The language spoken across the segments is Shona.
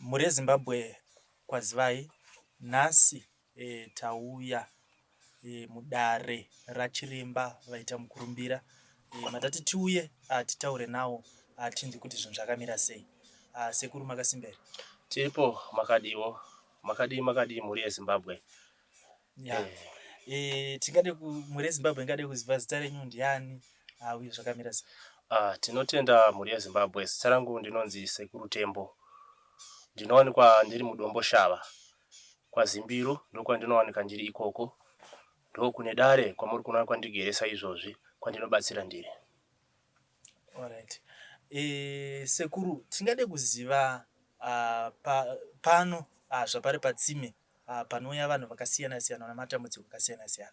Mhuri yeZimbabwe kwazivai, nhasi e, tauya e, mudare raChiremba vaita mukurumbira e, matati tiuye titaure nawo tinzwe kuti zvinhu zvakamira sei. Sekuru makasimba here? Tiripo, makadiwo? Makadii, makadii mhuri yeZimbabwe? Ya. E, tingade mhuri yeZimbabwe ingade kuziva zita renyu ndiani uye zvakamira sei? Ah, tinotenda mhuri yeZimbabwe. Zita rangu ndinonzi Sekuru Tembo. Ndinowanikwa ndiri muDomboshava kwaZimbiru, ndokwandinowanika ndiri ikoko. Ndokune dare kwamuri kuona kwandigere saizvozvi kwandinobatsira ndiri. Alright. E, sekuru tingade kuziva pa, pano zvapari patsime panouya vanhu vakasiyana siyana vane matambudziko akasiyana siyana.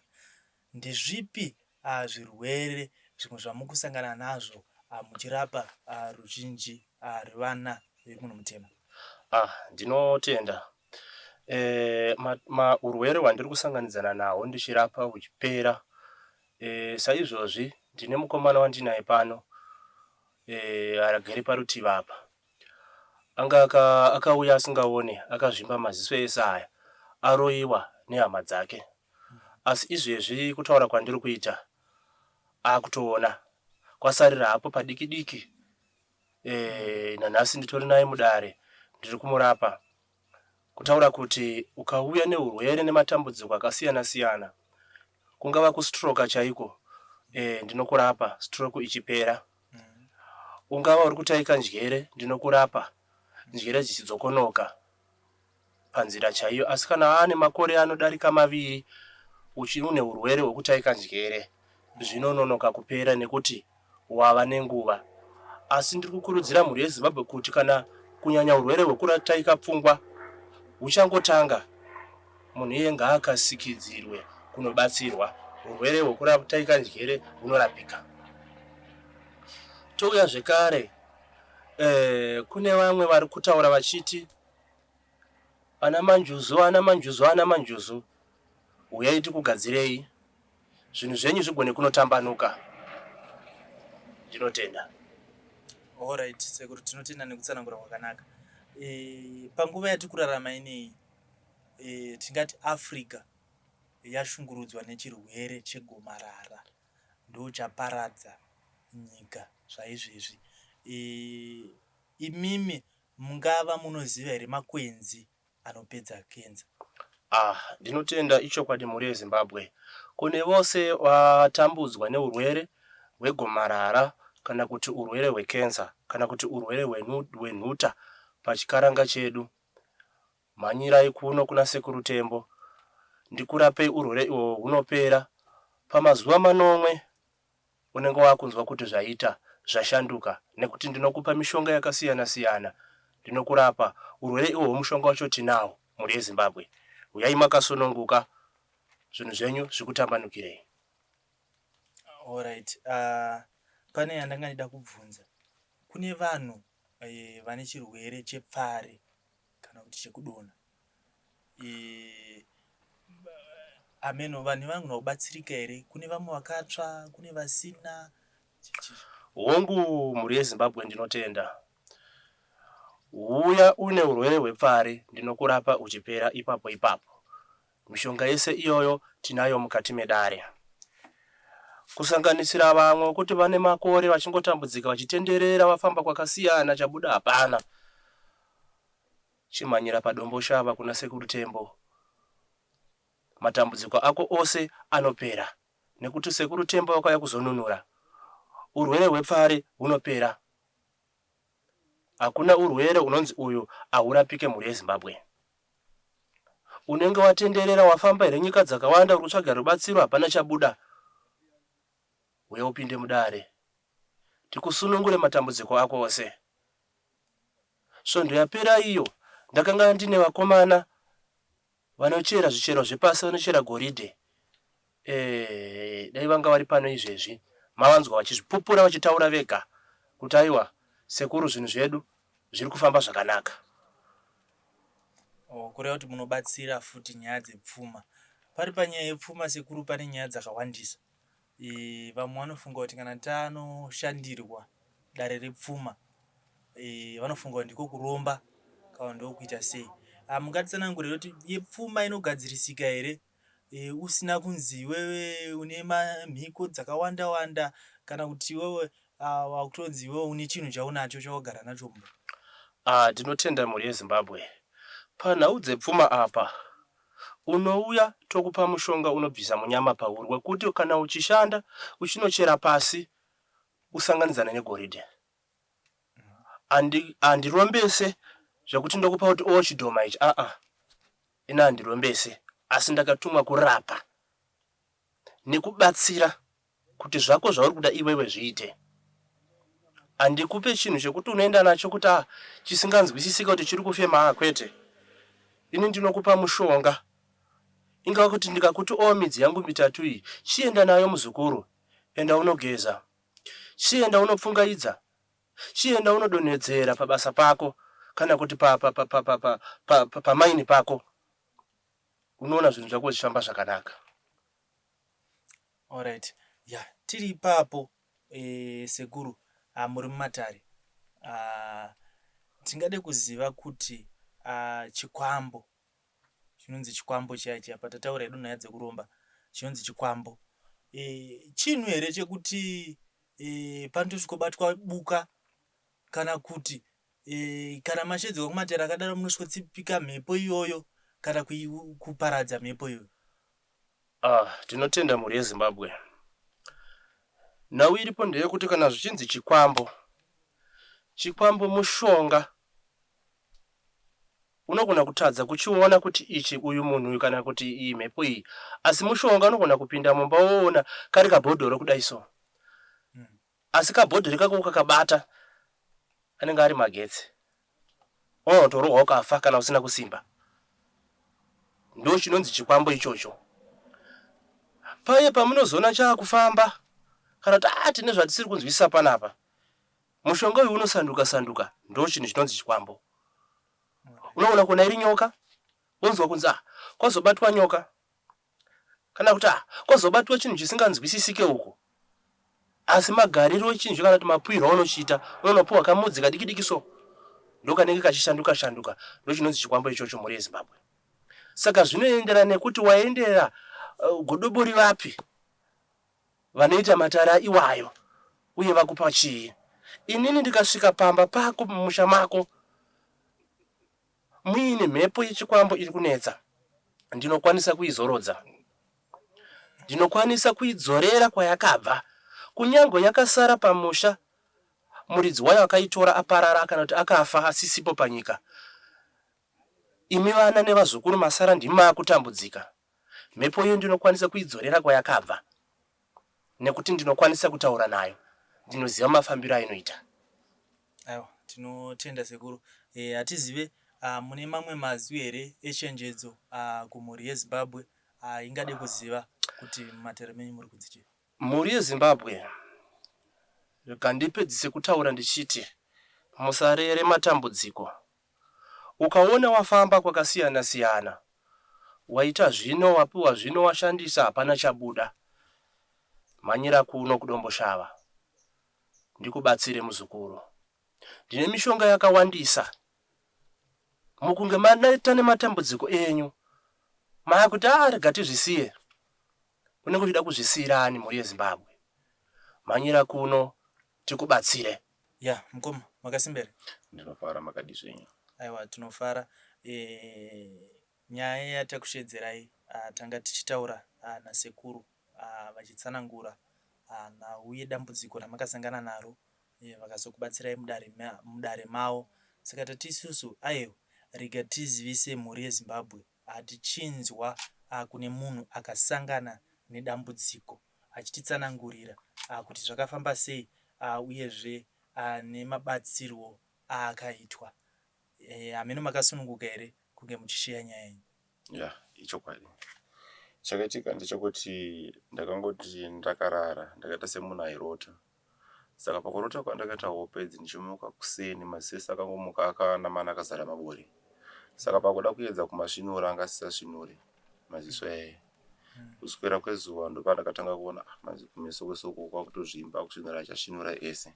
Ndezvipi zvirwere zvimwe zvamukusangana nazvo muchirapa ruzhinji rwevana vemunhu mutema? Ah, ndinotenda. E, ma, ma, urwere hwandiri kusanganidzana nahwo ndichirapa huchipera. E, saizvozvi ndine mukomana wandinaye pano e, agere parutivi apa. Anga akauya asingaone, akazvimba maziso ese aya, aroiwa nehama dzake. Asi izvezvi kutaura kwandiri kuita akutoona. Kwasarira hapo padiki diki. E, nanhasi nditori naye mudare ndiri kumurapa. Kutaura kuti ukauya neurwere nematambudziko akasiyana siyana, kungava kustroka chaiko, e, ndinokurapa stroke ichipera. Ungava uri kutaika njere, ndinokurapa njere dzichidzokonoka panzira chaiyo. Asi kana ane makore anodarika maviri uchiri une urwere hwekutaika njere, zvinononoka kupera nekuti wava nenguva. Asi ndiri kukurudzira mhuri yeZimbabwe kuti kana kunyanya urwere hwekutaika pfungwa huchangotanga, munhu iye ngaakasikidzirwe kunobatsirwa. Urwere hwekutaika njere hunorapika. Touya zvekare eh, kune vamwe vari kutaura vachiti ana manjuzu, ana manjuzu, ana manjuzu, huyai tikugadzirei zvinhu zvenyu zvigone kunotambanuka. Ndinotenda. Alright, sekuru tinotenda nekutsanangura kwakanaka. E, panguva yatiri kurarama ineyi e, tingati Africa yashungurudzwa nechirwere chegomarara ndochaparadza nyika zvaizvezvi. E, imimi mungava munoziva here makwenzi anopedza kenza? Ah, ndinotenda ichokwadi mhuri yeZimbabwe. Kune vose vatambudzwa neurwere hwegomarara kana kuti urwere hwekenza kana kuti urwere hwenhuta pachikaranga chedu, mhanyirai kuno kuna Sekuru Tembo ndikurapei urwere ihwohwo hunopera pamazuva manomwe. Unenge wakunzwa kuti zvaita, zvashanduka nekuti ndinokupa mishonga yakasiyana siyana ndinokurapa urwere ihwohwo mushonga wacho tinawo mhuri yeZimbabwe. Huyai makasununguka zvinhu zvenyu zvikutambanukirei. Alright, pane yandanga ndida kubvunza. Kune vanhu eh, vane chirwere chepfari kana kuti chekudonha Hameno vanhu vanogona kubatsirika here? Kune vamwe vakatsva, kune vasina. Hongu mhuri yeZimbabwe ndinotenda. Huya une urwere hwepfari ndinokurapa uchipera ipapo ipapo. Mishonga yese iyoyo tinayo mukati medare. Kusanganisira vamwe wekuti vane makore vachingotambudzika vachitenderera vafamba kwakasiyana chabuda hapana. Chimhanyira paDomboshava kuna Sekuru Tembo matambudziko ako ose anopera nekuti Sekuru Tembo vakauya kuzonunura. Urwere hwepfari hunopera. Hakuna urwere unonzi uyu ahurapike mhuri yeZimbabwe. Unenge watenderera wafamba here nyika dzakawanda uri kutsvaga rubatsiro hapana chabuda. Huya upinde mudare tikusunungure matambudziko ako ose. Svondo yapera iyo ndakanga ndine vakomana vanochera zvicherwa zvepasi vanochera goridhe. Eh, dai vanga vari pano izvezvi mavanzwa vachizvipupura vachitaura vega kuti aiwa sekuru zvinhu zvedu zviri kufamba zvakanaka. Oh, kureva kuti munobatsira futi nyaya dzepfuma. Pari panyaya yepfuma sekuru pane nyaya dzakawandisa. E, vamwe vanofunga kuti kana tanoshandirwa dare repfuma e, vanofunga kuti ndiko kuromba kana ndokuita sei? Mungatitsanangurire kuti yepfuma inogadzirisika here usina kunzi iwewe une mhiko dzakawanda wanda kana kuti iwewe wakutonzi iwewe une chinhu chaunacho chawagara nacho mumba? Ndinotenda mhuri yeZimbabwe. Panhau dzepfuma apa unouya tokupa mushonga unobvisa munyama pauri wekuti kana uchishanda uchinochera pasi usanganidzane negoridhe. Handirombese zvekuti ndokupa kuti oo chidhoma ichi aa ini handirombese asi ndakatumwa kurapa nekubatsira kuti zvako zvauri kuda iwewe zviite. Handikupe chinhu chekuti unoenda nacho kuti ah chisinganzwisisike kuti chiri kufema ah kwete. Ini ndinokupa mushonga ingava kuti ndikakuti oo midzi yangu mitatu iyi chienda nayo muzukuru enda unogeza Chienda unopfungaidza, chienda unodonhedzera pabasa pako kana kuti pamaini pako, unoona zvinhu zvako zvichifamba zvakanaka. Alright, ya tiri ipapo e, sekuru ah, muri mumatare ah, tingade kuziva kuti ah, chikwambo chinonzi chikwambo chiya chiya patataura hedu nyaya dzekuromba chinonzi chikwambo e, chinhu here chekuti e, panotosvikobatwa buka kana kuti e, kana mashedzwa kumatera akadaro munosvikotsipika mhepo iyoyo kana kuparadza mhepo iyoyo? Ah, tinotenda mhuri yeZimbabwe. Nhau iripo ndeyekuti kana zvichinzi chikwambo, chikwambo mushonga Unogona kutadza kuchiona kuti ichi uyu munhu uyu kana kuti iyi mhepo iyi asi mushonga unogona kupinda mumba woona kari kabhodhoro kudai so asi kabhodhoro ikako ukakabata anenge ari magetsi unotorohwa ukafa kana usina kusimba ndo chinonzi chikwambo ichocho paye pamunozoona chaakufamba kana kuti ah tine zvatisiri kunzwisisa panapa Mushonga uyu unosanduka sanduka ndochinhu chinonzi chikwambo. Unoona kuona iri nyoka wonzwa kunzi ah kwazobatwa nyoka kana kuti ah kwazobatwa chinhu chisinganzwisisike uku asi magariro echinhu kana kuti mapuirwo aunochiita unonopuwa kamudzi kadiki diki so ndokanenge kachishanduka shanduka ndochinonzi chikwambo ichocho mhuri yeZimbabwe. Saka zvinoenderana nekuti waendera godobori vapi Vanoita matare iwayo uye vakupa chii? Inini ndikasvika pamba pako mumusha mako muine mhepo yechikwambo iri kunetsa, ndinokwanisa kuizorodza. Ndinokwanisa kuidzorera kwayakabva kunyangwe yakasara pamusha muridzi wayo akaitora aparara kana kuti akafa asisipo panyika. Imi vana nevazukuru masara ndimi makutambudzika. Mhepo iyo ndinokwanisa kuidzorera kwayakabva nekuti ndinokwanisa kutaura nayo, ndinoziva mafambiro ainoita. Aiwa, tinotenda sekuru. E, hatizive ah, mune mamwe mazwi here echenjedzo ah, kumhuri yeZimbabwe ah, ingade kuziva kuti mumatare menyu muri kunzi chii? Mhuri yeZimbabwe, rega ndipedzise kutaura ndichiti musarere matambudziko. Ukaona wafamba kwakasiyana siyana waita zvino wapiwa zvino washandisa hapana chabuda mhanyira kuno kuDomboshava ndikubatsire muzukuru. Ndine mishonga yakawandisa mukunge maneta nematambudziko enyu maakuti ah rega tizvisiye unenge uchida kuzvisiira ani mhuri yeZimbabwe mhanyira kuno tikubatsire. Ya mukoma makasimba here? Ndinofara makadii zvenyu? Aiwa tinofara e, nyaya yatakusheedzerai ah, tanga tichitaura ah, nasekuru ah, vachitsanangura ah, nhau yedambudziko ramakasangana naro eh, vakazokubatsirai mudare, mudare mavo saka tati isusu aiwa rega tizivise mhuri yeZimbabwe ah, tichinzwa ah, kune munhu akasangana nedambudziko achititsanangurira kuti zvakafamba sei uyezve nemabatsirwo aakaitwa. Hameno makasununguka here kunge muchisheya nyaya yenyu? Ya, ichokwadi. Chakaitika ndechekuti ndakangoti ndakarara ndakaita semunhu airota. Saka pakurota kwandakaita hope idzi ndichimuka kuseni maziso ese akangomuka akanamana akazara mabori. Saka pakuda kuedza kumasvinura anga asisasvinuri maziso eye. Kuswera kwezuva ndopandakatanga kuona ah, kumeso kwese uku kwakutozvimba kusvinura achasvinura ese.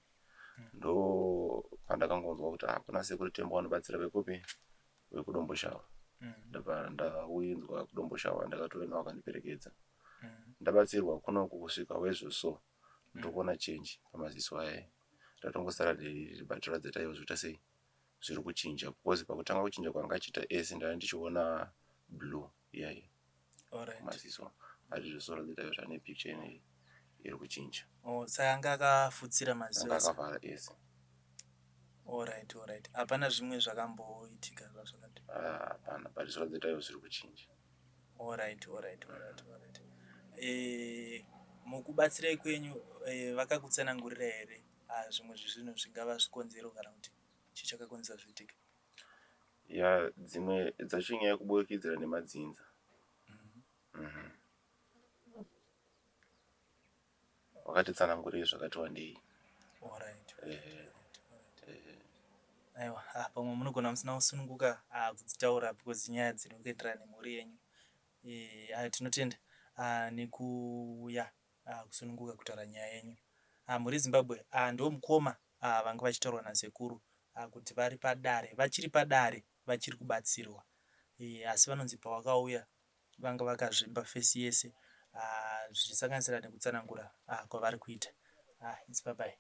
Ndopandakangonzwa kuti ah, kuna sekuru Tembo vanobatsira vekupi? wekuDomboshawa. Ndabva ndauinzwa kuDomboshawa ndakatouya nawo akandiperekedza. Ndabatsirwa kunoku kusvika wezvo so ndiri kuona change pamaziso aya. Ratongosara but ratidza taiwa zvoita sei zviri kuchinja because pakutanga kuchinja kwanga achiita ese ndanga ndichiona blue iya iya maziso ari zvisoro dzitaiwa zvane picture ine iri kuchinja. Oh, saka anga akafutsira maziso anga akavhara ese. Alright, alright. Hapana zvimwe zvakamboitika zvazvakati? Ah, hapana, but zviratidza taiwa zviri kuchinja. Alright, alright, alright, alright. Eh, mukubatsirai kwenyu eh, vakakutsanangurira here ah, zvimwe zvezvinhu zvingava zvikonzero kana kuti chii chakakonzera zviitike? Ya, dzimwe dzacho inyaya yekuburikidzira nemadzinza. Wakatitsanangurei zvakati wandei. Alright. Aiwa, ah, pamwe munogona musina kusununguka ah, kudzitaura because nyaya dziri kuenderana nemhuri yenyu. Eh, ah, tinotenda ah, nekuuya ah, kusununguka kutaura nyaya yenyu. Ah, mhuri yeZimbabwe ah, ndiwo mukoma ah, vanga vachitaurwa nasekuru ah, kuti vari padare, vachiri padare vachiri kubatsirwa. Eh, asi vanonzi pawakauya vanga vakazvimba face yese ah, zvichisanganisira nekutsanangura ah, kwavari kuita. Ah, it's bye bye.